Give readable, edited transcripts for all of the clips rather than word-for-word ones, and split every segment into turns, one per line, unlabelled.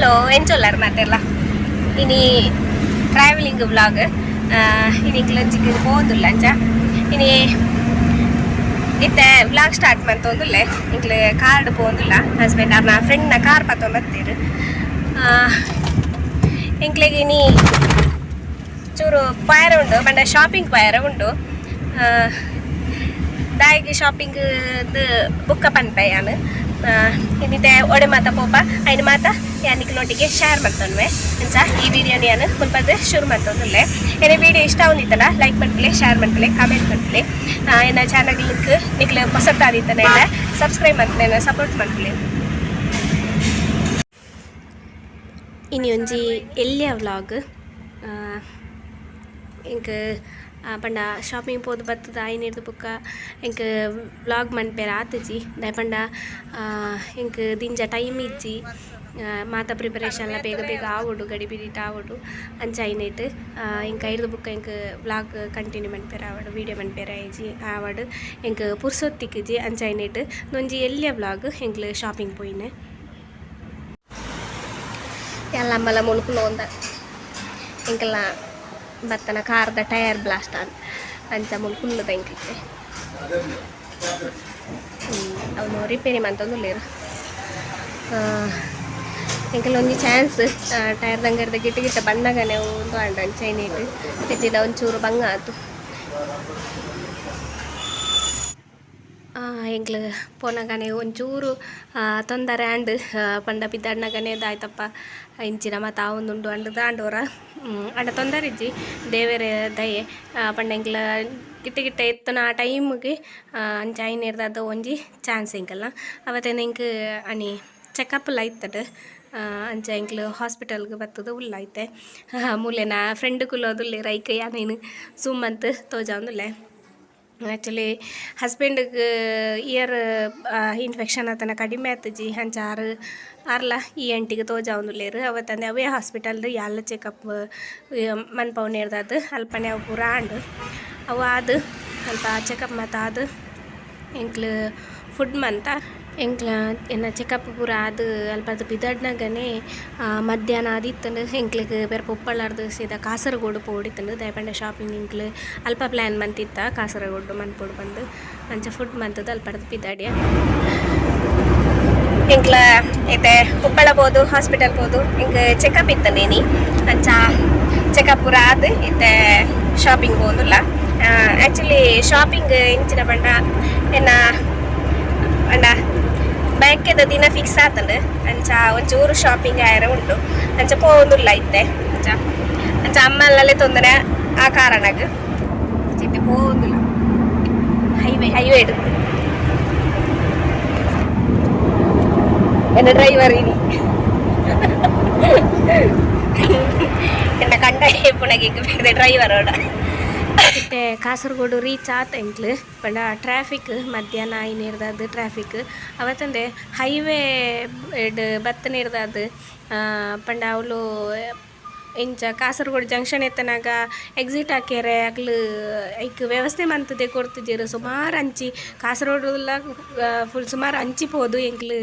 Hello, ಎಂಚೊಲ್ಲಾರ ಮಾತೆರ್ಲ? ಇನಿ travelling vlog. ಇನಿ ಎಂಕ್ಲೊಂಚಿಗೆ ಪೋವೊಂದುಲ್ಲ. ಅಂಚ ಇನಿ ಇತ್ತೆ ವ್ಲಾಗ್ ಸ್ಟಾರ್ಟ್ ಮಂತೊಂದುಲ್ಲೆ. ಎಂಕ್ಲು ಕಾರ್ಡ್ ಪೋವೊಂದುಲ್ಲ. ಹಸ್ಬೆಂಡ್ ಅರ್ನ ಫ್ರೆಂಡ್ನ ಕಾರ್ ಪತ್ತೊಂದು ಬತ್ತೀರು. ಎಂಕ್ಲೆಗ್ ಇನಿ ಚೂರು ಪಾಯರ ಉಂಡು ಪಂಡ ಶಾಪಿಂಗ್ ಪಾಯರ ಉಂಡು. ದಾಯಿಗೆ ಶಾಪಿಂಗ್ ಬುಕ್ಕ ಪನ್ಪೆ ಯಾನ್. ಇನ್ನಿತೆ ಒಡೆ ಮಾತ ಪೋಪ, ಐನ್ ಮಾತ ಯಾನ್ ನಿಕ್ಲೊಟ್ಟಿಗೆ ಶೇರ್ ಮಲ್ತೊನ್ವೆ. ಅಂಚ ಈ ವಿಡಿಯೋನ ಯಾನ್ ಮುಲ್ಪದ್ ಶುರು ಮಲ್ತೊಂದುಲ್ಲೆ. ಎನ್ನ ವಿಡಿಯೋ ಇಷ್ಟ ಆವೊಂದಿತ್ತಡ ಲೈಕ್ ಮಲ್ಪುಲೆ, ಶೇರ್ ಮಲ್ಪುಲೆ, ಕಮೆಂಟ್ ಮಲ್ಪುಲೆ. ಎನ್ನ ಚಾನಲ್ ನಿಕ್ಲೆ ಪೊಸತ್ತಾದಿತ್ತನ ಸಬ್ಸ್ಕ್ರೈಬ್ ಮಲ್ಪುಲೆ, ಸಪೋರ್ಟ್ ಮಲ್ಪುಲೆ. ಇನಿ ಒಂಜಿ ಎಲ್ಯ ವ್ಲಾಗ್. ಎಂಕ್ ಪಂಡ ಶಾಪಿಂಗ್ ಪೋದು ಬತ್ತದ ಐನೆರ್ದ್ ಬೊಕ್ಕ ಎಂಕ್ ವ್ಲಾಗ್ ಮನ್ಪೆರೆ ಆತುಜಿ. ದಾಯೆ ಪಂಡ ಎಂಕ್ ದಿಂಜ ಟೈಮ್ ಇಜ್ಜಿ. ಮಾತ ಪ್ರಿಪರೇಷನ್ಲ ಬೇಗ ಬೇಗ ಆವೊಡು, ಗಡಿ ಬಿಡಿಟ್ ಆವೊಡು. ಅಂಚ ಐನೆಟ್ ಎಂಕ್ ಐರ್ದ್ ಬೊಕ್ಕ ಎಂಕ್ ವ್ಲಾಗ್ ಕಂಟಿನ್ಯೂ ಮನ್ಪೆರೆ ಆವಡ್, ವೀಡಿಯೋ ಮನ್ಪೆರೆ ಆಯಿಜಿ ಆವಡ್, ಎಂಕ್ ಪುರ್ಸೊತ್ತು ತಿಕ್ಕಿಜಿ. ಅಂಚ ಐನೆಟ್ ಒಂಜಿ ಎಲ್ಯ ವ್ಲಾಗ್, ಎಂಕ್ಲು ಶಾಪಿಂಗ್ ಪೋಯಿನೆ. ಯಾನ್ಲ ಅಮ್ಮಲ ಮುಲು ಕುಲ್ಲೊಂದ. ಎಂಕಲ್ನ ಬತ್ತನ ಕಾರ್ದ ಟೈರ್ ಬ್ಲಾಸ್ಟ್ ಆಂಡ್. ಅಂಚ ಮುಲು ಕುಲ್ಲುದ ಎಂಕ್ಲಿತ್ತೆ. ಅವನು ರಿಪೇರಿ ಮಂತೊಂದುಲ್ಲೆರ್. ಎಂಕಲ್ನ ಒಂಜಿ ಚಾನ್ಸ್ ಟೈರ್ ದಂಗರ್ದ ಗಿಟ್ಟ ಗಿಟ್ಟ ಬಣ್ಣಗನೆ ಉಂದು ಆಂಡ್. ಅಂಚ ಐನೇಟ್ ಇಜ್ಜಿಡ ಒಂಚೂರು ಬಂಗ ಆತು. ಎಂಕ್ಲು ಪೋನಗನೆ ಒಂಚೂರು ತೊಂದರೆ ಆಂಡ್. ಪಂಡ ಪಿದಡ್ನಗನೆ ದಾಯ್ತಪ್ಪ ಇಂಚಿನ ಮಾತ ಆವೊಂದುಂಡು ಅಂದ್ ಆಂಡ್ ಒರ. ಆಂಡ ತೊಂದರೆ ಇಜ್ಜಿ, ದೇವೆರೆ ದಯೆ. ಪಂಡ ಎಂಕ್ಲ ಗಿಟ್ಟ ಗಿಟ್ಟ ಎತ್ತುನ ಆ ಟೈಮ್ಗೆ ಅಂಚ ಐನೆರ್ದ್ ಒಂಜಿ ಚಾನ್ಸ್ ಎಂಕಲ್ನ. ಅವತ್ತೇನೆ ಎಂಕ್ ಅನಿ ಚೆಕಪ್ ಲ ಇತ್ತುಂಡು. ಅಂಚ ಎಂಕ್ಲು ಹಾಸ್ಪಿಟಲ್ಗ್ ಬತ್ತುದು ಉಲ್ಲ ಇತ್ತೆ. ಮೂಲೆನ ಫ್ರೆಂಡ್ ಕುಲ್ಲೊಂದುಲ್ಲೆರ್. ಐಕ್ ಯಾನ್ ಐನ್ ಝೂಮ್ ಮಂತ್ ತೋಜಾವೊಂದುಲ್ಲೆ. ಆ್ಯಕ್ಚುಲಿ ಹಸ್ಬೆಂಡ್ಗ್ ಇಯರ್ ಇನ್ಫೆಕ್ಷನ್ ಆತನ ಕಡಿಮೆ ಆತುಜಿ. ಅಂಚ ಆರ್ ಆರ್ಲ ಇ ಎನ್ ಟಿಗ್ ತೋಜಾವೊಂದುಲ್ಲೆರ್. ಅವತ್ತಂದೆ ಅವೇ ಹಾಸ್ಪಿಟಲ್ ಯಾನ್ಲ ಚೆಕಪ್ ಮನ್ಪವುನೇರ್ದಾದ್ ಅಲ್ಪನೆ ಅವು ಪೂರ ಆಂಡ್. ಅವು ಆದ್ ಅಲ್ಪ ಚೆಕಪ್ ಮಾತ ಆದ್ ಎಂಕ್ಲು ಫುಡ್ ಮಂತ. ಎಂಕ್ಲ ಎನ್ನ ಚೆಕಪ್ ಪೂರ ಆದ್ ಅಲ್ಪರ್ದ್ ಪಿದಡ್ನಗನೆ ಮಧ್ಯಾಹ್ನ ಆದಿತ್ತುಂಡು. ಎಂಕ್ಲೆಗ್ ಬೆರ್ಪ ಉಪ್ಪಳರ್ದ್ ಸೀದಾ ಕಾಸರಗೋಡು ಪೋವೊಡಿತ್ತುಂಡು. ದಾಯೆ ಪಂಡ ಶಾಪಿಂಗ್ ಎಂಕ್ಲು ಅಲ್ಪ ಪ್ಲ್ಯಾನ್ ಮಂತಿತ್ತ, ಕಾಸರಗೋಡು ಮನ್ಪೊಡು ಪಂದ್. ಅಂಚ ಫುಡ್ ಮಂತುದು ಅಲ್ಪರ್ದ್ ಪಿದಾಡ್ಯ. ಎಂಕ್ಲ ಇತ್ತೆ ಉಪ್ಪಳ ಪೋದು, ಹಾಸ್ಪಿಟಲ್ ಪೋದು, ಎಂಕ್ ಚೆಕಪ್ ಇತ್ತುಂಡು ಇನಿ. ಅಂಚ ಚೆಕಪ್ ಪೂರ ಆದ್ ಇತ್ತೆ ಶಾಪಿಂಗ್ ಪೋವೊಂದುಲ್ಲ. ಆ್ಯಕ್ಚುಲಿ ಶಾಪಿಂಗ್ ಇಂಚಿನ ಪಂಡ ಎನ್ನ ಪಂಡ ಬ್ಯಾಂಕೆದ ದಿನ ಫಿಕ್ಸ್ ಆತುಂಡು. ಅಂಚ ಒಂಚೂರು ಶಾಪಿಂಗ್ ಆಯರೆ ಉಂಡು. ಅಂಚ ಪೋವೊಂದುಲ್ಲ ಇತ್ತೆ. ಅಂಚ ಅಂಚ ಅಮ್ಮಲ್ಲೇ ತೊಂದರೆ ಆ ಕಾರಣಗ್ ಇತ್ತೆ ಪೋವೊಂದುಲ್ಲ. ಹೈವೇ ಹೈವೇ ಎನ್ನ ಡ್ರೈವರ್ ಇನಿ ಎನ್ನ ಕಂಡ ಪುಣಗೆ ಡ್ರೈವರ್ ಓಡ. ಇತ್ತೆ ಕಾಸರಗೋಡು ರೀಚ್ ಆತ ಎಂಕ್ಲು. ಪಂಡ ಟ್ರಾಫಿಕ್ ಮಧ್ಯಾಹ್ನ ಐನೆರ್ದಾದ್ ಟ್ರಾಫಿಕ್. ಅವತ್ತಂದೆ ಹೈವೇ ಡ್ ಬತ್ತನೇರ್ದಾದ್ ಪಂಡ ಅವ್ಲು ಇಂಚ ಕಾಸರಗೋಡು ಜಂಕ್ಷನ್ ಎತ್ತನಾಗ ಎಕ್ಸಿಟ್ ಹಾಕ್ಯರೆ ಅಕ್ಲು ಐಕ್ ವ್ಯವಸ್ಥೆ ಮಂತುದೆ ಕೊರ್ತುಜೆರ್. ಸುಮಾರು ಅಂಚಿ ಕಾಸರಗೋಡುಲ ಫುಲ್ ಸುಮಾರು ಅಂಚಿ ಪೋದು ಎಂಕ್ಲು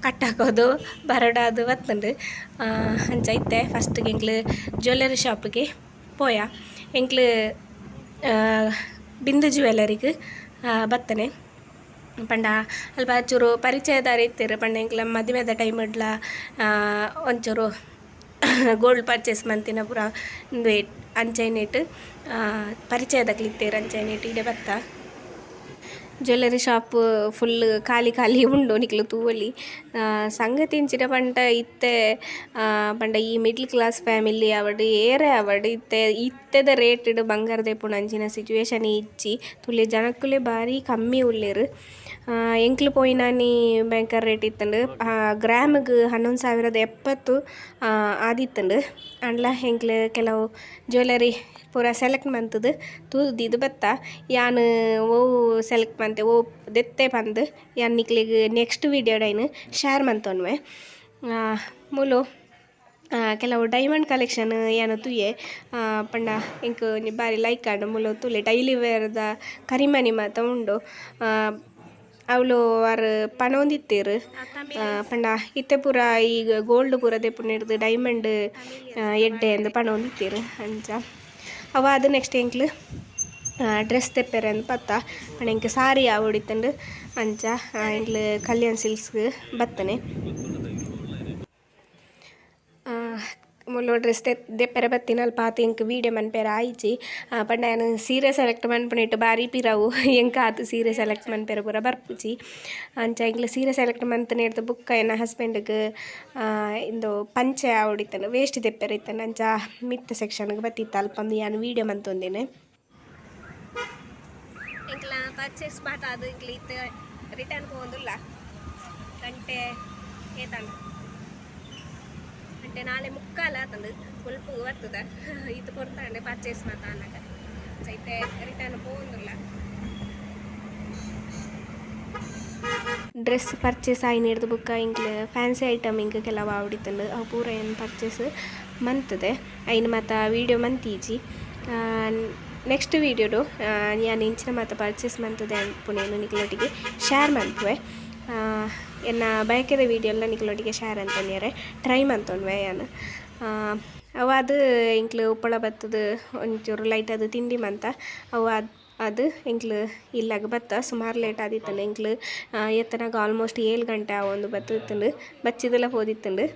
ಕಟ್ ಹಾಕೋದು ಬರೊಡಾದ್ ಬತ್ತುಂಡು. ಅಂಚ ಇತ್ತೆ ಫಸ್ಟ್ಗೆ ಎಂಕ್ಲು ಜ್ಯುವೆಲ್ಲರಿ ಶಾಪ್ಗೆ ಪೋಯ. ಎಂಕ್ಲು ಬಿಂದು ಜ್ಯುವೆಲ್ಲರಿಗ್ ಬತ್ತನೆ. ಪಂಡ ಅಲ್ಪ ಚೂರು ಪರಿಚಯದಾರ್ ಇತ್ತೆರ್. ಪಂಡ ಎಂಕ್ಲ ಮದಿಮೆದ ಟೈಮ್ ಡ್ಲ ಒಂಚೂರು ಗೋಲ್ಡ್ ಪರ್ಚೇಸ್ ಮಂತಿನ ಪೂರ ಉಂದುವೇ. ಅಂಚೈನೆಟ್ ಪರಿಚಯದಕ್ಲ್ ಇತ್ತೆರ್. ಅಂಚೈನೆಟ್ ಇಡೆ ಬತ್ತ. ಜ್ಯುವೆಲ್ಲರಿ ಶಾಪ್ ಫುಲ್ ಖಾಲಿ ಖಾಲಿ ಉಂಡು, ನಿಕುಲು ತೂವೊಲಿ. ಸಂಗತಿ ಎಂಚಿನ ಪಂಡ ಇತ್ತೆ ಪಂಡ ಈ ಮಿಡ್ಲ್ ಕ್ಲಾಸ್ ಫ್ಯಾಮಿಲಿ ಆವಡ್, ಏರೇ ಆವಡ್, ಇತ್ತೆ ಇತ್ತೆದ ರೇಟ್ ಡ್ ಬಂಗಾರ ದೆಪ್ಪುನ ಅಂಚಿನ ಸಿಚುವೇಶನ್ ಇಜ್ಜಿ. ತೂಲೆ, ಜನಕ್ಕುಲೆ ಬಾರಿ ಕಮ್ಮಿ ಉಲ್ಲೆರ್. ಎಂಕ್ಲು ಪೋಯಿನಾನಿ ಭಯಂಕರ ರೇಟ್ ಇತ್ತುಂಡು. ಗ್ರಾಮ್ ಗ್ 11,070 ಆದಿತ್ತುಂಡು. ಆಂಡಲ ಎಂಕ್ಲು ಕೆಲವು ಜ್ಯುವೆಲ್ಲರಿ ಪೂರ ಸೆಲೆಕ್ಟ್ ಮಂತುದು ತೂದು ದೀದ್ ಬತ್ತ. ಯಾನ್ ಒವು ಸೆಲೆಕ್ಟ್ ಮಂತೆ, ಒವು ದೆತ್ತೆ ಪಂದ್ ಯಾನ್ ನಿಕ್ಲೆಗ್ ನೆಕ್ಸ್ಟ್ ವೀಡಿಯೋಡ್ ಐನ್ ಶೇರ್ ಮಂತೊನ್ವೆ. ಮೂಲು ಕೆಲವು ಡೈಮಂಡ್ ಕಲೆಕ್ಷನ್ ಯಾನ್ ತೂಯೆ. ಪಂಡ ಎಂಕ್ ಒಂಜಿ ಬಾರಿ ಲೈಕ್ ಆಂಡ್. ಮೂಲು ತೂಲೆ, ಡೈಲಿ ವೇರ್ದ ಕರಿಮಣಿ ಮಾತ ಉಂಡು. ಅವ್ಲು ಆರ್ ಪನೊಂದಿತ್ತೆರ್ ಪಂಡ ಇತ್ತೆ ಪೂರ ಈಗ ಗೋಲ್ಡ್ ಪೂರ ದೆಪ್ಪುನೆರ್ದ್ ಡೈಮಂಡ್ ಎಡ್ಡೆ ಅಂದ್ ಪನೊಂದಿತ್ತೆರ್. ಅಂಚ ಅವು ಆದ್ ನೆಕ್ಸ್ಟ್ ಎಂಕ್ಲು ಡ್ರೆಸ್ ದೆಪ್ಪೆರೆ ಅಂದ್ ಪತ್ತ ಪಂಡ ಎಂಕ್ ಸಾರಿ ಆವೊಡಿತ್ತುಂಡು. ಅಂಚ ಎಂಕ್ಲು ಕಲ್ಯಾಣ್ ಸಿಲ್ಕ್ಸ್ ಬತ್ತನೆ. ಮೂಲು ಡ್ರೆಸ್ ದೆಪ್ಪೆರೆ ಬತ್ತಿನ ಅಲ್ಪ ಆತ್ ಎಂಕ್ ವೀಡಿಯೋ ಮನ್ಪೆರೆ ಆಯಿಜಿ. ಪಂಡ ಯಾನ್ ಸೀರೆ ಸೆಲೆಕ್ಟ್ ಮನ್ಪುನೆಟ್ ಬಾರಿ ಪಿರವು. ಎಂಕ್ ಆತ್ ಸೀರೆ ಸೆಲೆಕ್ಟ್ ಮನ್ಪೆರೆ ಪೂರ ಬರ್ಪುಜಿ. ಅಂಚ ಎಂಕ್ಲ ಸೀರೆ ಸೆಲೆಕ್ಟ್ ಮಂತುನೆರ್ದ್ ಬುಕ್ಕ ಎನ್ನ ಹಸ್ಬೆಂಡ್ಗ್ ಇಂದು ಪಂಚೆ ಆವೊಡಿತ್ತುಂಡು, ವೇಸ್ಟ್ ದೆಪ್ಪೆರೆ ಇತ್ತುಂಡು. ಅಂಚ ಮಿತ್ತ್ ಸೆಕ್ಷನ್ಗ್ ಬತ್ತಿತ್ತ ಅಲ್ಪ ಯಾನ್ ವೀಡಿಯೋ ಮಂತೊಂದಿನಿ. ಎಂಕ್ಲ ಪರ್ಚೇಸ್ ಮಾತ ಆದ್ ಎಂಕ್ಲ ಇತ್ತೆ ರಿಟರ್ನ್ ಪೋವೊಂದುಲ್ಲ. ಗಂಟೆ ಏತಾಂಡ್? ಗಂಟೆ 4:45 ಆತುಂಡು. ಬೊಲ್ಪುಗು ಬರ್ತದ. ಈತ್ ಪೊರ್ತಾಂಡ್ ಪರ್ಚೇಸ್ ಮಾತ ಆನಗ. ಇತ್ತೆ ರಿಟರ್ನ್ ಪೋವೊಂದುಲ್ಲ. ಡ್ರೆಸ್ ಪರ್ಚೇಸ್ ಆಯಿನೆರ್ದ್ ಬುಕ್ಕ ಎಂಕ್ಲ ಫ್ಯಾನ್ಸಿ ಐಟಮ್ ಎಂಕ್ ಕೆಲವು ಆವೊಡಿತ್ತುಂಡು. ಅವು ಪೂರ ಯಾನ್ ಪರ್ಚೇಸ್ ಮಂತುದೆ. ಐನ್ ಮಾತ ವೀಡಿಯೋ ಮಂತಿಜಿ. ನೆಕ್ಸ್ಟ್ ವೀಡಿಯೋಡು ಯಾನ್ ಇಂಚಿನ ಮಾತ ಪರ್ಚೇಸ್ ಮಂತುದೆ ಅನ್ಪುನೇನು ನಿಕ್ಲೊಟ್ಟಿಗೆ ಶೇರ್ ಮನ್ಪುವೆ. ಎನ್ನ ಬಯಕೆದ ವೀಡಿಯೋಲ ನಿಕ್ಲೊಟ್ಟಿಗೆ ಶೇರ್ ಅಂತೊನಿಯರೆ ಟ್ರೈ ಮಂತೊನ್ವೆ ಯಾನ್. ಅವಾದ್ ಎಂಕ್ಲು ಉಪ್ಪಳ ಬತ್ತುದು ಒಂಚೂರು ಲೈಟ್ ಆದ್ ತಿಂಡಿ ಮಂತ. ಅವು ಆದ್ ಎಂಕ್ಲು ಇಲ್ಲಗ್ ಬತ್ತ. ಸುಮಾರು ಲೇಟ್ ಆದಿತ್ತುಂಡು. ಎಂಕ್ಲು ಎತ್ತನಗ ಆಲ್ಮೋಸ್ಟ್ 7 ಗಂಟೆ ಆವೊಂದು ಬತ್ತಿತ್ತುಂಡು. ಬಚ್ಚಿದಲ ಪೋದಿತ್ತುಂಡು.